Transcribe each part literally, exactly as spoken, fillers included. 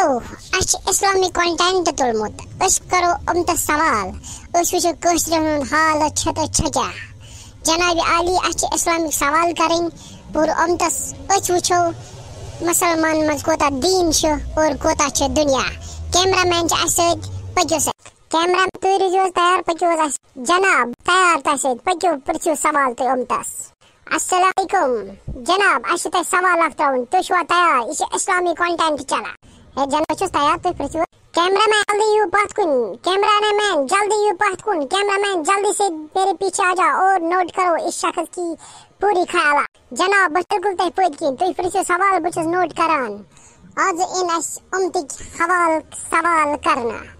اَسہِ چھِ Islamic content تُلمُت۔ أسۍ کَرو یِم تہِ سوال۔ أسۍ وٕچھو کٲشرٮ۪ن ہُنٛد حال چھےٚ تہٕ چھےٚ کیٛاہ۔ جناب عالی، اَسہِ چھِ اِسلامِک سوال کَرٕنۍ پوٗرٕ اُمتَس۔ أسۍ وٕچھو مُسلمان منٛز کوٗتاہ دیٖن چھُ اور کوٗتاہ چھُ دُنیا۔ Cameraman چھِ اَسہِ سۭتۍ، پٔکِو سا۔ Camera، تُہۍ روٗزِو حظ تیار، پٔکِو حظ اَسہِ۔ جناب، تیار تۄہہِ سۭتۍ، پٔکِو، پرٛژھِو سوال تُہۍ اُمتَس۔ السلام علیکم۔ جناب، اَسہِ چھِ تۄہہِ سوال اَکھ ترٛاوُن، تُہۍ چھِوا تیار؟ یہِ چھِ اِسلامِک content چَلان۔ ہے جناب، بہٕ چھُس تیار، تُہۍ پرٛژھِو۔ Cameraman، جلدی یِیِو پَتھ کُن۔ Cameraman، جلدی یِیِو پَتھ کُن۔ Cameraman، جلدی سے میرے پیچھے آ جاؤ اور note کرو اس شخص کی پوری خیالات۔ جناب، بہٕ چھُس بِلکُل تۄہہِ پٔتۍ کِنۍ۔ تُہۍ پرٛژھِو سوال، بہٕ چھُس note کران۔ آز یِن اَسہِ اُمتٕکۍ حوال سوال کرنہٕ۔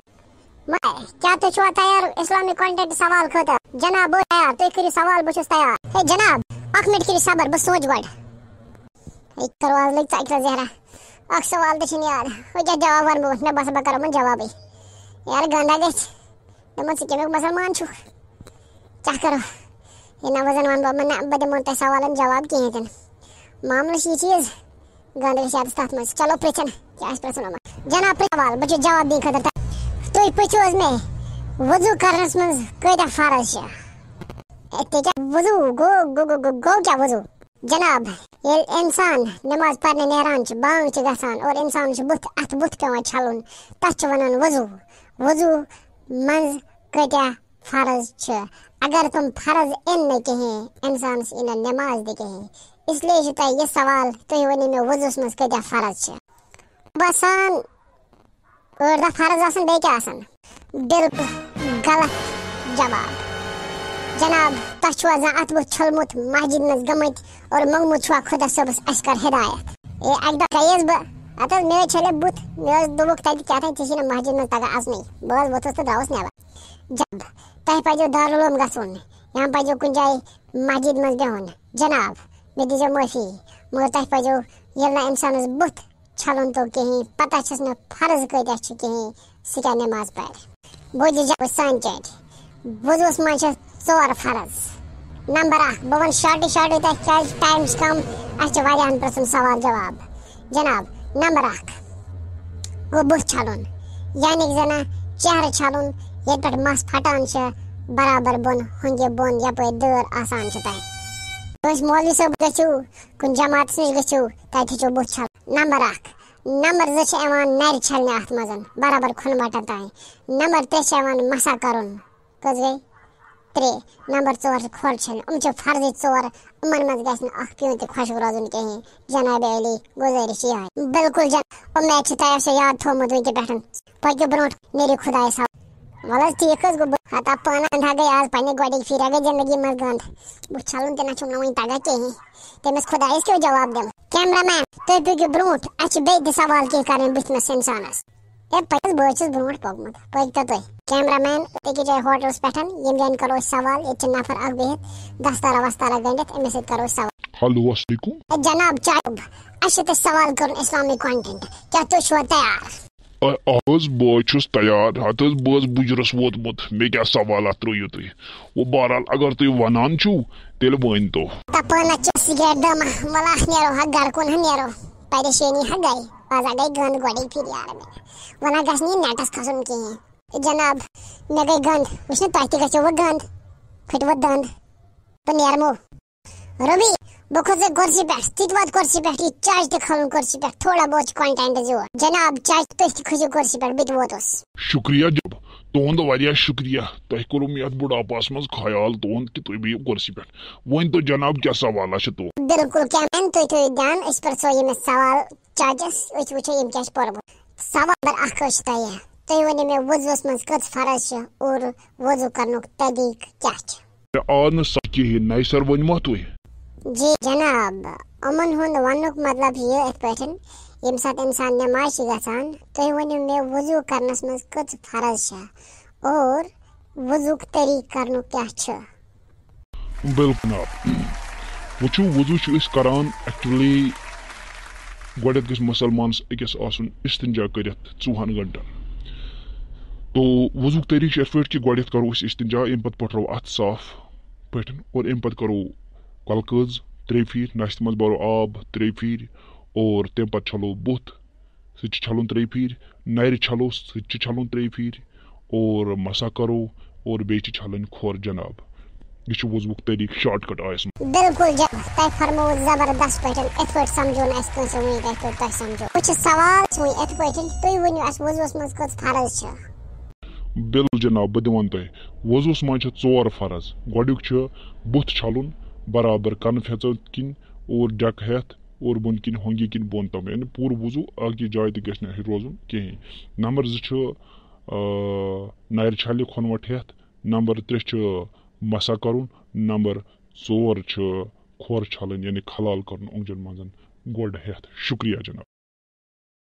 مے، کیٛاہ تُہۍ چھِوا تیار اِسلامِک content سوال خٲطرٕ؟ جناب، بہٕ تیار، تُہۍ کٔرِو سوال، بہٕ چھُس تیار۔ ہے جناب، اَکھ minute کٔرِو صبر، بہٕ سونٛچہٕ گۄڈٕ۔ ہے، کرو آز لٔگۍ ژَکہِ زہرا۔ اَکھ سوال تہِ چھُنہٕ یاد۔ وۄنۍ کیٛاہ جواب وَنہٕ بہٕ؟ مےٚ باسان، بہٕ کَرو یِمَن جوابٕے۔ یارٕ، گنٛدا گژھِ۔ دوٚپمَس، ژٕ کَمیُک مُسلمان چھُکھ؟ کیٛاہ کَرو؟ ہے، نہ، وۄنۍ زَن وَنہٕ بہٕ یِمَن، نہ، بہٕ دِمو نہٕ تۄہہِ سوالَن جواب کِہیٖنۍ تہِ نہٕ۔ معاملہٕ چھُ یہِ چیٖز، گنٛد گژھِ یادَس تَتھ منٛز۔ چلو، پرٛژھن، کیٛاہ آسہِ پرٛژھُن یِمَن؟ جناب، پرٛژھ سوال، بہٕ چھُس جواب دِنہٕ خٲطرٕ تیار۔ تُہۍ پرٛژھِو حظ مےٚ، وضوٗ کَرنَس منٛز کۭتیٛاہ فرض چھِ؟ ہے، تہِ کیٛاہ وضوٗ؟ گوٚو، گوٚو، گوٚو، گوٚو، گوٚو کیٛاہ وضوٗ؟ جناب، ییٚلہِ اِنسان نٮ۪ماز پرنہِ نیران چھُ، بانگ چھِ گژھان اور اِنسانَس چھُ بُتھ، اَتھٕ بُتھ پٮ۪وان چھَلُن، تَتھ چھِ وَنان وضوٗ۔ وضوٗ منٛز کۭتیٛاہ فرض چھِ؟ اگر تِم فرض یِن نہٕ کِہیٖنۍ، اِنسانَس یی نہٕ نٮ۪ماز تہِ کِہیٖنۍ۔ اس لیے چھُ تۄہہِ یہِ سوال، تُہۍ ؤنِو مےٚ، وضوٗوَس منٛز کۭتیٛاہ فرض چھِ؟ باسان، ٲٹھ دَہ فرض آسَن، بیٚیہِ کیٛاہ آسَن؟ بِلکُل غلط جواب۔ جناب، تۄہہِ چھُوا زانٛہہ اَتھٕ بُتھ چھوٚلمُت، مسجد منٛز گٔمٕتۍ اور موٚنگمُت چھُوا خۄدا صٲبَس، اَسہِ کر ہدایت؟ اے، اَکہِ دۄہ گٔیَس بہٕ، ہَتہٕ حظ مےٚ حظ چھَلے بُتھ، مےٚ حظ دوٚپُکھ تَتہِ، کیٛاہ تام، ژےٚ چھِی نہٕ مسجد منٛز تَگان اَژنُے۔ بہٕ حظ ووٚتھُس تہٕ درٛاوُس نٮ۪بر۔ جب، تۄہہِ پَزیو دارالعلوم گژھُن، یا پَزیو کُنہِ جایہِ مسجد منٛز بِہُن۔ جناب، مےٚ دیٖزیو معٲفی، مگر تۄہہِ پَزیو، ییٚلہِ نہٕ اِنسانَس بُتھ چھَلُن توٚگ کِہیٖنۍ، پَتہ چھَس نہٕ فرض کۭتیٛاہ چھِ کِہیٖنۍ، سُہ کیٛاہ نٮ۪ماز پَرِ؟ بوٗزِو جناب سانہِ چاٹہِ۔ وضوٗوَس منٛز چھِ ژور فرض۔ نمبر اَکھ، بہٕ وَنہٕ شاٹٕے شاٹٕے تۄہہِ، کیٛازِ time چھُ کَم، اَسہِ چھِ واریاہَن پرٛژھُن سوال جواب۔ جناب، نمبر اَکھ گوٚو بُتھ چھَلُن، یعنی کہِ زَنہٕ چہرٕ چھَلُن، ییٚتہِ پٮ۪ٹھ مَس پھَٹان چھِ، برابر بۄن، ہُنٛگہِ بۄن، یَپٲرۍ دٲر آسان چھِ تۄہہِ۔ کٲنٛسہِ مولوی صٲب گٔژھِو، کُنہِ جماعتَس نِش گٔژھِو، تَتہِ ہیٚچھِو بُتھ چھَلُن۔ نمبر اَکھ۔ نمبر زٕ چھِ یِوان نَرِ چھَلنہِ اَتھ منٛز، برابر کھُنہٕ بَٹَن تام۔ نمبر ترٛےٚ چھِ یِوان مسا کَرُن۔ کٔژ گٔے؟ ترٛےٚ۔ نمبر ژور چھِ کھۄر چھَلٕنۍ۔ یِم چھِ فرضٕے ژور۔ یِمَن منٛز گژھِ نہٕ اَکھ پیوٗنٛت تہِ خۄشک روزُن کِہیٖنۍ۔ جناب علی، گُزٲرِش یِہوٚے۔ بِلکُل جن-، اُمید چھِ تۄہہِ آسیو یاد تھوٚومُت وٕنکہِ پٮ۪ٹھ۔ پٔکِو برٛونٛٹھ، نیٖرِو خۄدایَس حوالہٕ۔ وَلہٕ حظ، ٹھیٖک حظ گوٚو۔ بہٕ ہتا پانہٕ اَندٕ ہا گٔے آز پنٛنہِ گۄڈٕنِکۍ پھِرِ ہا گٔے زندگی منٛز گنٛد۔ بُتھ چھَلُن تہِ نہ چھُم نہٕ وٕنہِ تَگان کِہیٖنۍ۔ تٔمِس خۄدایَس کیٛاہ جواب دِمہٕ؟ Cameraman، تُہۍ پٔکِو برٛونٛٹھ، اَسہِ چھِ بیٚیہِ تہِ سوال کینٛہہ کَرٕنۍ بٕتھمِس اِنسانَس۔ ہے، پٔکِو حظ، بہٕ حظ چھُس برٛونٛٹھ پوٚکمُت۔ پٔکۍ تو تُہۍ۔ Cameraman، أکِس جایہِ ہوٹلَس پٮ۪ٹھ، ییٚمہِ جایہِ کَرو أسۍ سوال، ییٚتہِ چھِ نفر اَکھ بِہِتھ، دستارہ وستارہ گٔنٛڈِتھ، أمِس سۭتۍ کَرو أسۍ سوال۔ ہیلو، السلام علیکم۔ ہے جناب، چاہیوب، اَسہِ چھِ تۄہہِ سوال کَرُن اِسلامِک content۔ کیٛاہ تُہۍ چھِوا تیار؟ آ، آ حظ، بہٕ حظ چھُس تیار۔ ہَتہٕ حظ، بہٕ حظ بُجرَس ووتمُت۔ مےٚ کیٛاہ سوالات ترٛٲیِو تُہۍ؟ وۄنۍ بہرحال، اگر تُہۍ وَنان چھِو، تیٚلہِ ؤنۍ تو۔ تَپٲنَس چھِ سِگریٹ دٲمہ، وَلہٕ اَکھ نیرو ہا گَرٕ کُن ہا نیرو۔ پریشٲنی ہا گٔے، آز ہا گٔے گٔنٛد گۄڈَے پھِرِ یارٕ مےٚ۔ وَنان گژھِ نہٕ یہِ نٮ۪ٹَس کھَسُن کِہیٖنۍ۔ جناب، مےٚ گٔے گٔنٛد، وٕچھ نہٕ تۄہہِ تہِ گژھیو وۄنۍ گٔنٛد، پھٕٹوٕ دٔنٛد۔ بہٕ نیرمو۔ رُبی، بہٕ کھوٚتُس کُرسی پٮ۪ٹھ، ژٕ تہِ ووت کُرسی پٮ۪ٹھ، یہِ چاچ تہِ کھولُن کُرسی پٮ۪ٹھ، تھوڑا بہت چھُ content زیوٗٹھ۔ جناب، چاچ، تُہۍ تہِ کھٔسِو کُرسی پٮ۪ٹھ، بہٕ تہِ ووتُس۔ شُکریہ جناب، تُہُنٛد واریاہ شُکریہ، تۄہہِ کوٚروٕ مےٚ یَتھ بُڈھاپَس منٛز خیال تُہُنٛد کہِ تُہۍ بِہِو کُرسی پٮ۪ٹھ۔ ؤنۍ تو جناب، کیٛاہ سوالہ چھِ تُہُنٛد؟ بِلکُل، کیٛاہ مین، تُہۍ تھٲیِو دیان، أسۍ پرٛژھو ییٚمِس سوال چاچَس، أسۍ وٕچھو ییٚمۍ کیٛاہ چھِ پوٚرمُت۔ سوال نمبر اَکھ حظ چھِ تۄہہِ، تُہۍ ؤنِو مےٚ، وضوٗوَس منٛز کٔژ فرض چھِ اور وضوٗ کَرنُک طریٖقہٕ کیٛاہ چھِ؟ مےٚ آو نہٕ سَمجھ کِہیٖنۍ، نَیہِ سَرٕ ؤنۍ ما تُہۍ؟ جی جناب، یِمَن ہُنٛد وَننُک مطلب چھُ یہِ یِتھ پٲٹھۍ، ییٚمہِ ساتہٕ اِنسان نٮ۪مازِ چھِ گژھان، تُہۍ ؤنِو مےٚ وضوٗ کرنَس منٛز کٔژ فرض چھِ اور وضوٗک طریٖقہٕ کرنُک کیٛاہ چھُ؟ بِلکُل جناب۔ وٕچھِو، وضوٗ چھِ أسۍ کران actually گۄڈٮ۪تھ گژھِ مُسلمانَس أکِس آسُن استنجا کٔرِتھ ژوٚوُہَن گھنٹَن۔ تو وضوٗک طریٖقہٕ چھُ یِتھ پٲٹھۍ کہِ گۄڈٮ۪تھ کرو أسۍ استنجا، اَمہِ پتہٕ پٔٹھراوو اَتھٕ صاف پٲٹھۍ اور اَمہِ پتہٕ کرو کۄلہٕ کٔژ ترٛیٚیہِ پھِرِ، نَشتہِ منٛز بَرو آب ترٛیٚیہِ پھِرِ اور تَمہِ پتہٕ چھَلو بُتھ۔ سُہ تہِ چھُ چھلُن ترٛیٚیہِ پھِرِ، نرِ چھلو، سُہ تہِ چھُ چھلُن ترٛیٚیہِ پھِرِ، اور مسا کرو، اور بیٚیہِ چھِ چھلٕنۍ کھۄر جناب۔ یہِ چھُ وضوُک طریٖقہٕ shortcut آیس منٛز۔ بِلکُل جناب، تۄہہِ فرمووُ زبردست پٲٹھۍ، یِتھ پٲٹھۍ سمجھو نہٕ اَسہِ کٲنٛسہِ وۄنۍ، یِتھ پٲٹھۍ تۄہہِ سمجھو۔ وۄنۍ چھِ سوال وۄنۍ یِتھ پٲٹھۍ، تُہۍ ؤنِو اَسہِ وضوٗوَس منٛز کٔژ فرض چھِ؟ بِلکُل جناب، بہٕ دِوَن تۄہہِ۔ وضوٗوَس منٛز چھِ ژور فرض۔ گۄڈٕنیُک چھُ بُتھ چھَلُن برابر کَنہٕ پھٮ۪ژو کِنۍ اور ڈٮ۪کہٕ ہٮ۪تھ اور بۄن کِنۍ ہۄنٛگہِ کِنۍ بۄن تام، یعنی پوٗرٕ وضوٗ اَکہِ جایہِ تہِ گژھِ نہٕ اَسہِ روزُن کِہیٖنۍ۔ نمبر زٕ چھُ، آ، نَرِ چھَلہِ کھۄنوَٹ ہٮ۪تھ۔ نمبر ترٛےٚ چھُ مسا کَرُن۔ نمبر ژور چھُ کھۄر چھَلٕنۍ، یعنی خلال کَرُن اوٚنٛگجَن منٛز گۄڈٕ ہٮ۪تھ۔ شُکریہ جناب۔